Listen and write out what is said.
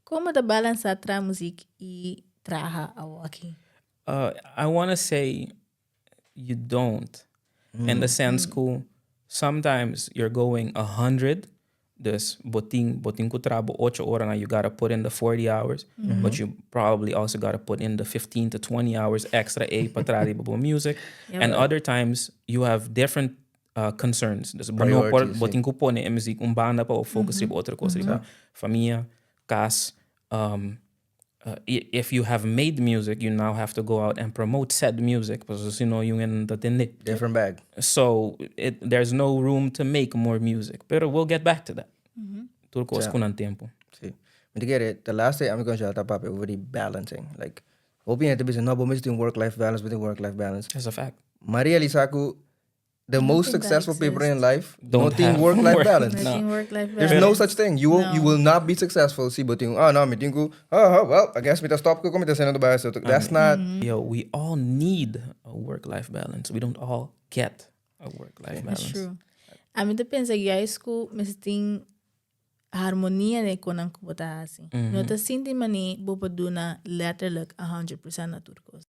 Kon bo ta balansá traha muzik i traha awoki? I wanna say you don't. In the sense ku sometimes you're going 100, dus bo tin ku traha bo 8 oranan, you gotta put in the 40 hours, but you probably also gotta put in the 15 to 20 hours extra a pa traha riba bo music. And other times you have different concerns. Dus bo no por, Priorities, bo si. Tin ku pone e muzik un banda pa focus riba otro kos, riba famia, kas. If you have made music, you now have to go out and promote said music, because you no ta tende. Different bag. So there's no room to make more music. Pero we'll get back to that. Tur kos ku nan tempu. Si. Mi ta kere, the last day I'm going to papia over the balancing. Like, hopi hende ta bisa, "No, bo mester tin work-life balance, bo tin work-life balance." That's a fact. M'a realisá ku the most Think that successful people in exists. Life Don't don't think have work-life work. Balance. No. Nothing work-life There's balance. no such thing. You No. will not be successful. Si bo tin, "Oh no, mi tin ku, oh, well, I guess mi ta stop ku mi ta sendo bij." So that's not Yo, we all need a work-life balance. We don't all get a work-life That's balance. true. Ami ta pensa juist ku mester tin harmonia den kosnan ku bo ta hasi. No ta sinti mani bo por duna letterlijk 100% na tur kos.